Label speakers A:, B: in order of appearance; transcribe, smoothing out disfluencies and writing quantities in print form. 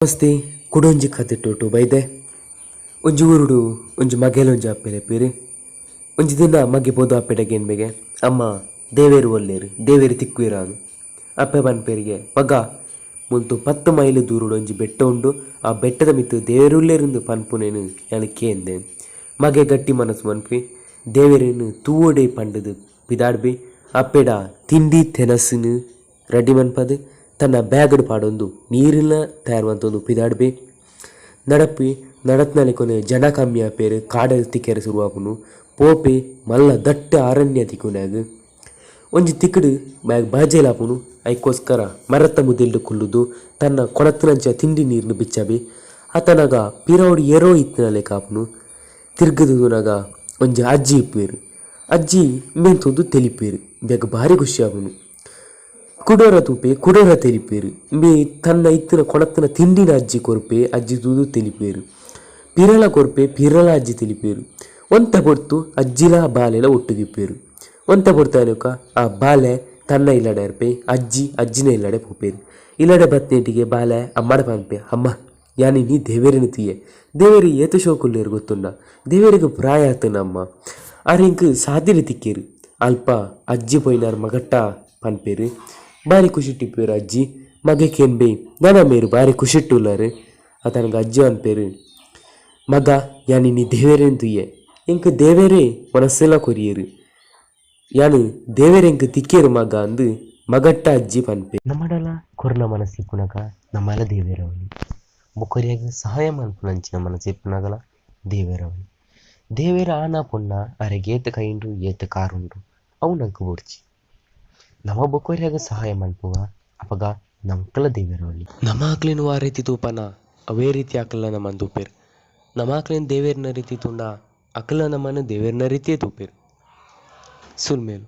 A: ನಮಸ್ತೆ ಕುಡೊಂಜಿ ಕತೆಟೊಟ್ಟು ಬೈದೆ. ಒಂಜಿ ಊರುಡು ಒಂಜಿ ಮಗೆಲ ಒಂಜಿ ಅಪ್ಪೆಲೆ ಪೇರು. ಒಂಜಿ ದಿನ ಮಗೆ ಪೋದು ಅಪ್ಪೆಡ ಕೇನ್ಬೆಗೆ, ಅಮ್ಮ ದೇವೆರ್ ಒಲ್ಲೆರ್, ದೇವೆರ್ ತಿಕ್ಕುವೆರಾಂದ್. ಅಪ್ಪೆ ಪನ್ಪೆರ್ಗೆ, ಮಗ ಮುಲ್ತು 10 ಮೈಲ್ ದೂರೊಡು ಒಂಜಿ ಬೆಟ್ಟ ಉಂಡು, ಆ ಬೆಟ್ಟದ ಮಿತ್ತ್ ದೇವೆರ್ ಉಲ್ಲೆರ್ಂದ್ ಪನ್ಪುನೆನ್ ಯಾನ್ ಕೇಂದೆ. ಮಗೆ ಗಟ್ಟಿ ಮನಸ್ ಮನ್ಪಿ ದೇವೆರೆನ್ ತೂವೊಡೆ ಪಂಡ್ದ್ ಪಿದಾಡ್ಬೆ. ಅಪ್ಪೆಡ ತಿಂಡಿ ತೆನಸ್ನ್ ರೆಡಿ ಮನ್ಪದ್ ತನ್ನ ಬ್ಯಾಗ್ಡ್ ಪಾಡೊಂದು ನೀರಿನ ತಯಾರ್ ಮಂತೊಂದು ಪಿದಾಡ್ಬೆ. ನಡಪಿ ನಡತ್ನಲೆಕೊನೆ ಜನ ಕಮ್ಮಿ ಆಪೆರ್, ಕಾಡಲ್ ತಿಕ್ಕೆರೆ ಸುರು ಆಪುಂಡು. ಪೋಪೆ ಮಲ್ಲ ದಟ್ಟ ಅರಣ್ಯ ತಿಕ್ಕುನಾಗ್ ಒಂಜಿ ತಿಕ್ಕಡ್ ಬ್ಯಾಗ್ ಬಾಜೆಲ್ ಆಪುಂಡು. ಐಕೋಸ್ಕರ ಮರತ ಮುದೆಲ್ಡ್ ಕುಲ್ಲುದು ತನ್ನ ಕೊಣತ್ತಿನಂಚ ತಿಂಡಿ ನೀರ್ನ್ ಬಿಚ್ಚಬೆ. ಆತನಗ ಪಿರವುಡು ಏರೋ ಇತ್ತಿನ ಲೆಕ್ಕ ಆಪುಂಡು. ತಿರ್ಗದ್ ತೂನಗ ಒಂಜಿ ಅಜ್ಜಿ ಇಪ್ಪುವೆರ್. ಅಜ್ಜಿ ಇಂಬೆನ್ ತೂದು ತೆಲಿಪುವೆರ್. ಇಂಬ್ಯಗ್ ಬಾರಿ ಖುಷಿ ಆಪುಂಡು. ಕುಡೊರ ತೂಪೆ, ಕುಡೊರ ತೆಲಿಪುವೆರ್. ಇಂಬೆ ತನ್ನ ಇತ್ತಿನ ಕೊಣತ್ತಿನ ತಿಂಡಿನ ಅಜ್ಜಿ ಕೊರ್ಪೆ, ಅಜ್ಜಿ ತೂದು ತೆಲಿಪುವೆರ್. ಪಿರಲ ಕೊರ್ಪೆ, ಪಿರಲ ಅಜ್ಜಿ ತೆಲಿಪುವೆರ್. ಒಂತೆ ಪೊರ್ತು ಅಜ್ಜಿಲ ಬಾಲೆಲ ಒಟ್ಟುಗಿಪ್ಪುವೆರ್. ಒಂತೆ ಪೊರ್ತು ಆಯಿನೊಕ ಆ ಬಾಲೆ ತನ್ನ ಇಲ್ಲಡೆ ಇರ್ಪೆ, ಅಜ್ಜಿ ಅಜ್ಜಿನ ಇಲ್ಲಡೆ ಪೋಪೆರ್. ಇಲ್ಲಡೆ ಬತ್ನೇಟಿಗೆ ಬಾಲೆ ಅಮ್ಮಡ ಪನ್ಪೆ, ಅಮ್ಮ ಯಾನ್ ಇನಿ ದೇವೆರೆನ್ ತೂಯೆ, ದೇವೆರ್ ಏತ್ ಶೋಕುಲ್ಲೆರ್ ಗೊತ್ತುಂಡ, ದೇವೆರೆಗ್ ಪ್ರಾಯ ಆತುಂಡಮ್ಮ, ಆರ್ ಎಂಕ್ ಸಾದಿಡ್ ತಿಕ್ಕೆರ್. ಅಲ್ಪ ಅಜ್ಜಿ ಪೋಯಿನಾರ್ ಮಗಟ್ಟ ಪನ್ಪೆರ್. ಬಾರಿ ಖುಷಿಟ್ಟಿಪ್ಪುವೆರ್ ಅಜ್ಜಿ. ಮಗೆ ಕೇನ್ಬೆ, ನನ ಮೇರ್ ಬಾರಿ ಖುಷಿಟ್ಟುಲ್ಲರ್. ಆತನಗ ಅಜ್ಜಿ ಪನ್ಪೆರ್, ಮಗ ಯಾನ್ ಇನಿ ದೇವೆರೆನ್ ತೂಯೆ, ಎಂಕ್ ದೇವೆರೇ ವನಸುಲ ಕೊರಿಯೆರ್, ಯಾನ್ ದೇವೆರ್ ಎಂಕ್ ತಿಕ್ಕೆರ್ ಮಗ ಅಂದ್ ಮಗಟ್ಟ ಅಜ್ಜಿ ಪನ್ಪೆ. ನಮಡಲ ಕೊರ್ನ ಮನಸ್ಸಿಪ್ಪುನಗ ನಮಲ ದೇವೆರವಲಿ, ಬೊಕೊರಿಯಗ್ ಸಹಾಯ ಮನ್ಪುನಂಚಿನ ಮನಸ್ಸಿಪ್ಪುನಗಲ ದೇವೆರವಲಿ. ದೇವೆರ್ ಆನ ಪೊನ್ನ ಅರೆಗ್ ಏತ್ ಕೈ ಉಂಡು ಏತ್ ಕಾರ್ ಉಂಡು ಅವು ನಂಕ್ ಬೋಡ್ಚಿ. ನಮ ಬೊಕೊರಿಯಗ್ ಸಹಾಯ ಮನ್ಪುವ ಅಪಗ ನಂಕಲ ದೇವೆರವಲಿ. ನಮ ಅಕ್ಲೆನ್ ವಾ ರೀತಿ ತೂಪನ ಅವೇ ರೀತಿ ಅಕಲ್ನ ನಮನ್ ತೂಪೆರ್. ನಮ ಅಕ್ಲೆನ್ ದೇವೆರ್ನ ರೀತಿ ತೂಂಡ ಅಕಲ್ನ ನಮನ್ ದೇವೆರ್ನ ರೀತಿಯೇ ತೂಪೆರ್. ಸುಲ್ಮೇಲು.